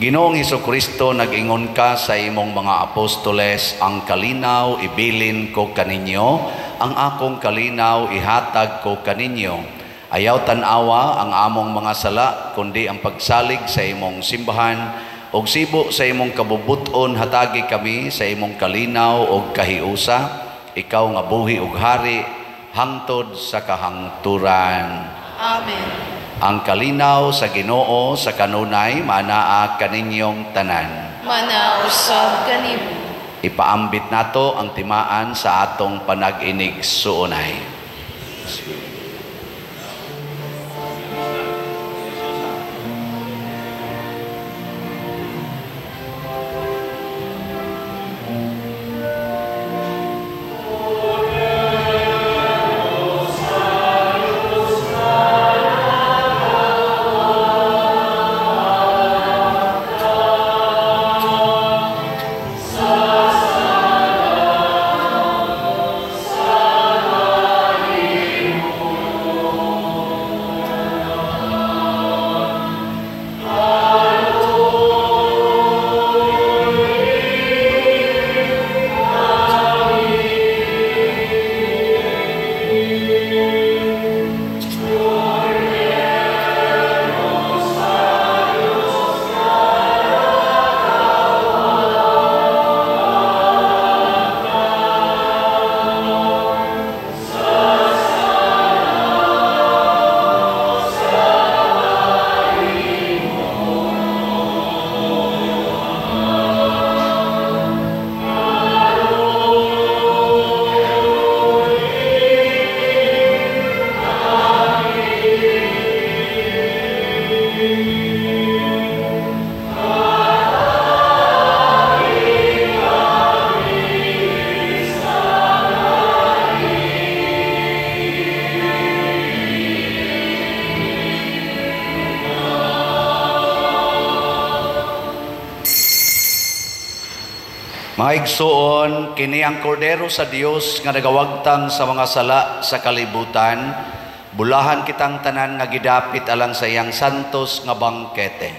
Ginoong Jesucristo, nag-ingon ka sa imong mga apostoles, ang kalinaw ibilin ko kaninyo, ang akong kalinaw ihatag ko kaninyo. Ayaw tan-awa ang among mga sala, kundi ang pagsalig sa imong simbahan, ug sibo sa imong kabubuton hatagi kami sa imong kalinaw ug kahiusa, ikaw nga buhi ug hari hangtod sa kahangturan. Amen. Ang kalinaw sa Ginoo sa kanunay manaa kaninyong tanan. Manaa usab kanimo. Ipaambit nato ang timaan sa atong panag-inig suunay. Mga igsoon, kini ang kordero sa Dios nga nagawagtang sa mga sala sa kalibutan. Bulahan kitang tanan nga gidapit alang sa iyang santos nga bangkete.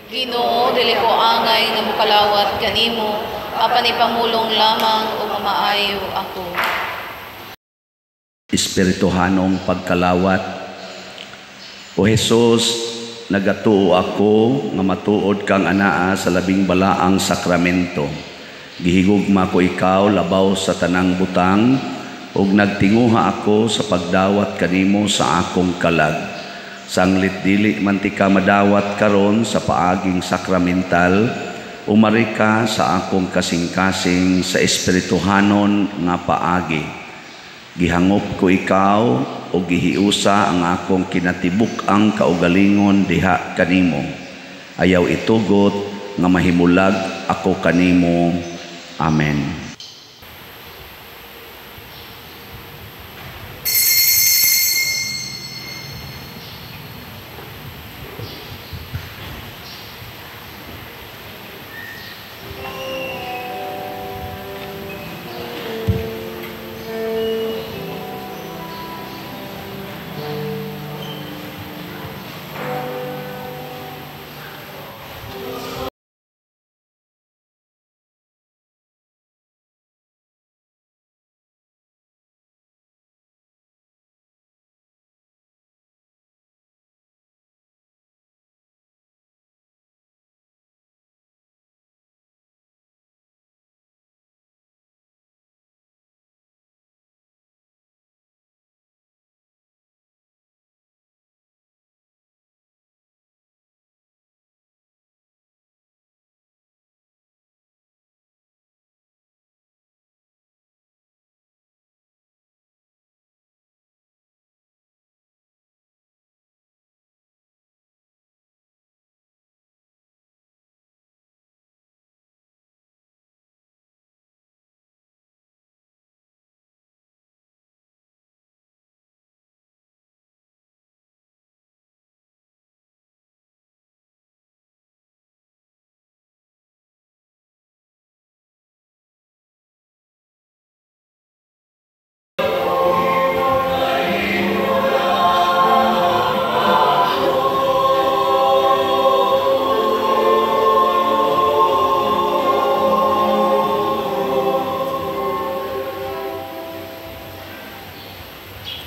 Ginoo, dili ko angay nga mokalawat kanimo, apan ipamulong lamang ug mamaayo ako. Espirituhanong pagkalawat. O Jesus, nagatuo ako nga matuod kang anaa sa labing balaang sakramento. Gihigugma ko ikaw labaw sa tanang butang, ug nagtinguha ako sa pagdawat kanimo sa akong kalag. Sanglit dili man ti ka madawat karon sa paaging sakramental, umari ka sa akong kasing-kasing sa espirituhanon nga paagi. Gihangop ko ikaw ug gihiusa ang akong kinatibuk-ang kaugalingon diha kanimo. Ayaw itugot nga mahimulag ako kanimo. Amen.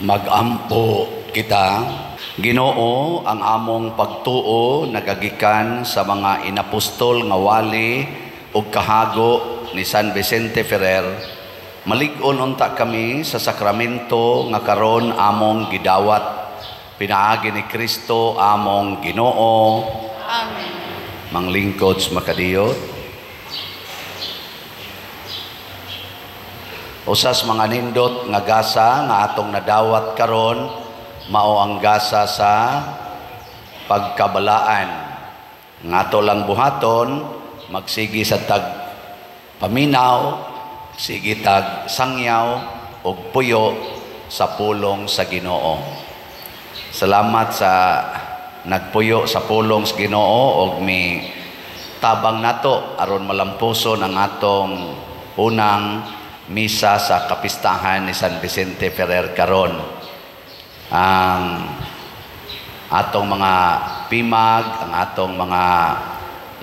Magampo kita. Ginoo, ang among pagtuo nagagikan sa mga inapostol nga wali ug kahago ni San Vicente Ferrer. Malig-on unta kami sa sakramento nga karon among gidawat pinaagi ni Kristo among Ginoo. Amen. Manglingkod sa makadiyot. Usas mga nindot nga gasa nga atong nadawat karon mao ang gasa sa pagkabalaan. Nga ato lang buhaton magsigi sa tag paminaw, sige tag sangyaw og puyo sa pulong sa Ginoo. Salamat sa nagpuyo sa pulong sa Ginoo og mi tabang nato aron malampuson ang atong unang misa sa kapistahan ni San Vicente Ferrer karon. Ang atong mga pimag, ang atong mga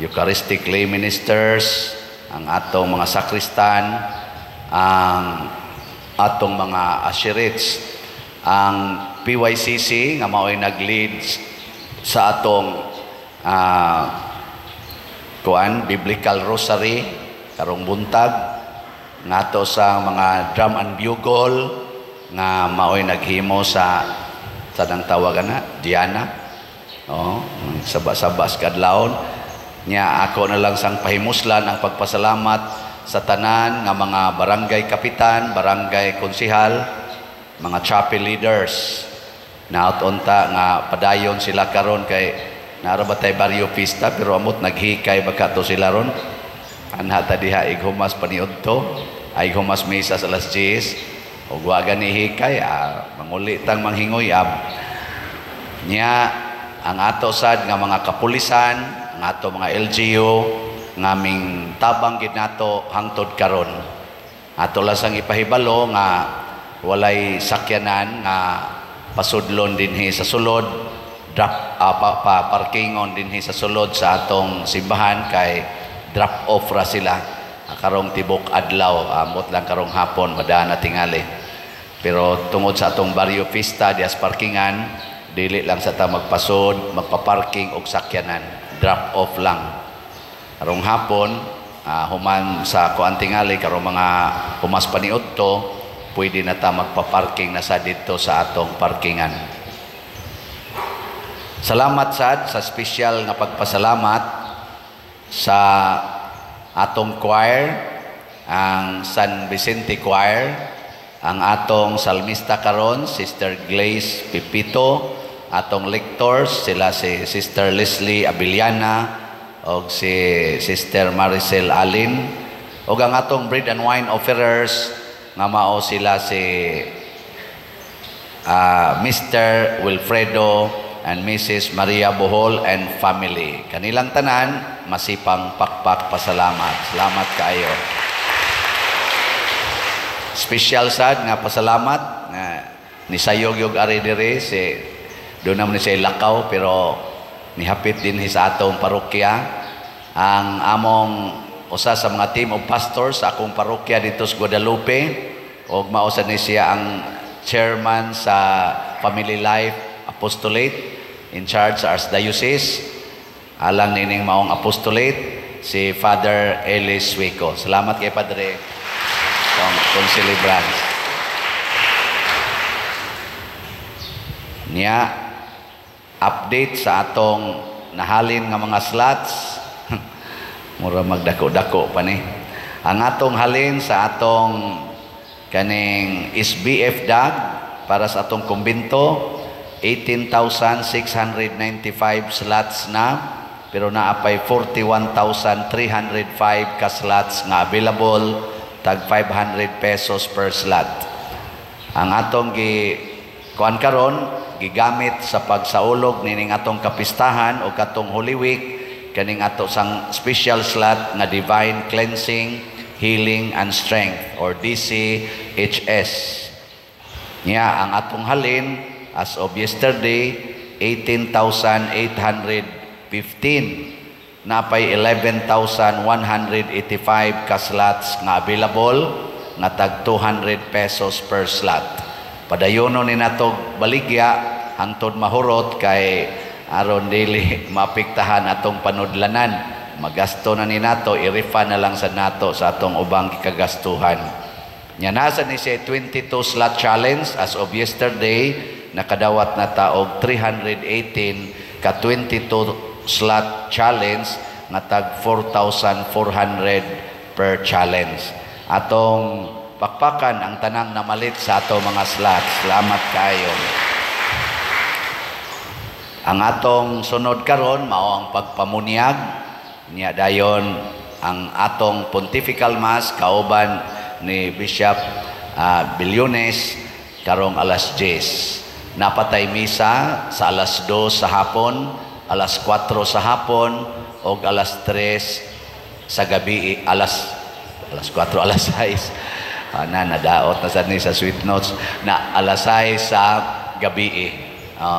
Eucharistic lay ministers, ang atong mga sakristan, ang atong mga asherits, ang PYCC nga mao'y nag-lead sa atong kuan Biblical Rosary karong buntag, ngato sa mga drum and bugle nga mao'y naghimo sa tanang tawagan na Diana. Oh, saba-saba sa kadlawon nya ako na lang sang pahimuslan ang pagpasalamat sa tanan nga mga barangay kapitan, barangay konsihal, mga chapel leaders. Naot unta nga padayon sila karon kay Nara ba tay baryo pista pero amot naghikay baka to sila ron. Anha ta diha ighumas paniudto, ay humas misa sa alas 10. Ug wa gani hikay, manguli tang manghingoy ab. Nya ang ato sad nga mga kapulisan, ang ato mga LGU ngaming tabang gid nato hangtod karon. Ato lang sang ipahibalo nga walay sakyanan nga pasudlon dinhi sa sulod, drop pa parkingon dinhi sa sulod sa atong simbahan kay drop off ra sila karong tibok adlaw, amot lang karong hapon madaan na tingali. Pero tungod sa atong baryo pista dias parkingan, dili lang sa ta magpasod, magpa-parking og sakyanan, drop off lang. Karong hapon, human sa kuan tingali karong mga humas paniudto, pwede na ta magpa-parking na sa didto sa atong parkingan. Salamat sad sa espesyal nga pagpasalamat sa atong choir, ang San Vicente Choir, ang atong salmista karon, Sister Glaze Pipito, atong lectors sila si Sister Leslie Abiliana og si Sister Maricel Alin, og ang atong bread and wine offerers nga mao sila si Mr. Wilfredo and Mrs. Maria Bohol and family. Kanilang tanan, masipang pakpak pasalamat. Salamat kaayo. Special sad nga pasalamat nga nisayog yog ari diri si doon naman ni siya lakaw pero nihapit din sa atong parokya ang among usa sa mga team of pastors sa akong parokya dito sa Guadalupe, og mao sad ni siya ang chairman sa Family Life Apostolate in charge sa Archdiocese, alang nining maong apostolate, si Father Ellis Sueco. Salamat kay Padre kung celebrants. Niya update sa atong nahalin nga mga slots. Mura magdako-dako pa ni. Ang atong halin sa atong kaning SBF DAG para sa atong kumbinto, 18,695 slots na, pero naapay 41,305 ka slots nga available, tag 500 pesos per slot. Ang atong gi kuan karon gigamit sa pagsaulog nining atong kapistahan o katong Holy Week, kaning ato sang special slot nga Divine Cleansing, Healing and Strength or DCHS. Nya ang atong halin as of yesterday, 18,815. Napay 11,185 ka slots nga available nga tag 200 pesos per slot. Padayono ni natog baligya hangtod mahurot kay aron dili maapektahan atong panudlanan. Magasto na ni nato, i-refund na lang sa nato sa atong ubang kagastuhan. Nya nasa ni siya 22 slot challenge as of yesterday, nakadawat na taog 318 ka 22 slot challenge nga tag 4,400 per challenge. Atong pakpakan ang tanang namalit sa ato mga slots. Salamat kayo. Ang atong sunod karon mao ang pagpamunyag. Niya dayon ang atong pontifical mass kauban ni Bishop Billones karong alas 10. Napatay misa sa alas 2 sa hapon, alas 4 sa hapon, og alas 3 sa gabi, alas 4, alas 6. Na nadaot na sad ni sa sweet notes na alas 6 sa gabi.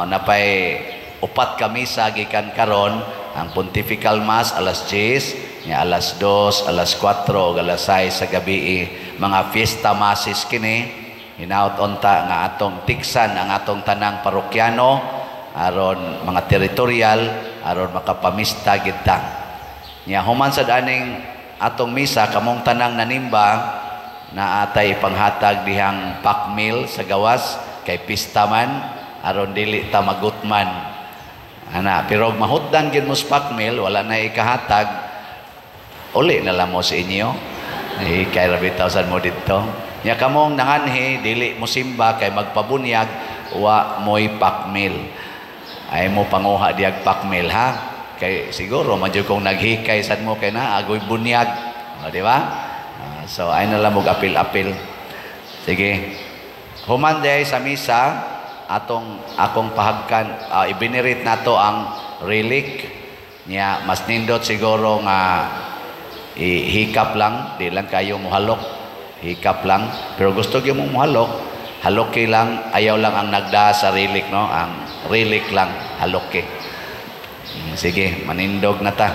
Napay upat ka misa gikan karon, ang pontifical mass alas 10, nya alas 2, alas 4 og alas 6 sa gabi. Mga fiesta masses kini. Hinaut unta nga atong tiksan ang atong tanang parokyano aron mga territorial aron makapamista gid ta. Nya human sad aning atong misa kamong tanang nanimba na atay panghatag dihang pack meal sa gawas kay pista man aron dili ta magutman. Ana, pero og mahutdan gid mo sa pack meal, wala na ikahatag, uli na lang mo sa inyo. Eh, kay ra bitaw sad mo didto. Nya kamong nanganhi dili mo simba kay magpabunyag, wa moy pack meal. Ay mo panguha diag pakmil ha. Kay siguro man jud kung naghikay sad mo kay na agoy bunyag. O, di ba? So ay na lang mo apil-apil. Sige. Human day sa misa atong akong pahagkan, ibinirit nato ang relic niya. Mas nindot siguro nga ihikap lang, di lang kayo muhalok, hikap lang. Pero gusto gyud mong muhalok, haloki lang, ayaw lang ang nagda sa relic, no? Ang relic lang, haloki. Sige, manindog na ta.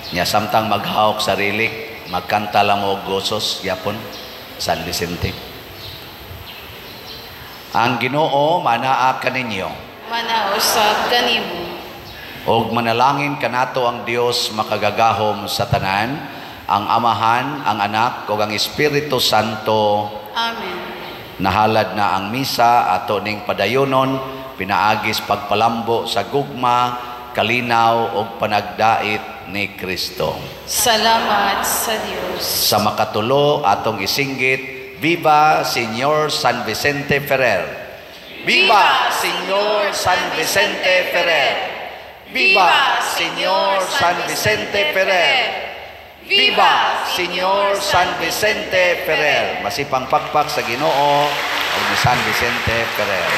Nya samtang maghawk sa relic, magkanta lang mo gosos gyapon San Vicente. Ang Ginoo manaa kaninyo. Manausab kanimo. Og manalangin kanato ang Dios makagagahom sa tanan, ang Amahan, ang Anak ug ang Espiritu Santo. Amen. Nahalad na ang misa ato ning padayonon pinaagis pagpalambo sa gugma, kalinaw ug panagdait ni Kristo. Salamat sa Dios. Sa makatulo atong isinggit, Viva Señor San Vicente Ferrer. Viva Señor San Vicente Ferrer. Viva Señor San Vicente Ferrer. Viva Señor San Vicente Ferrer. Masipang pakpak sa Ginoo ug ni San Vicente Ferrer.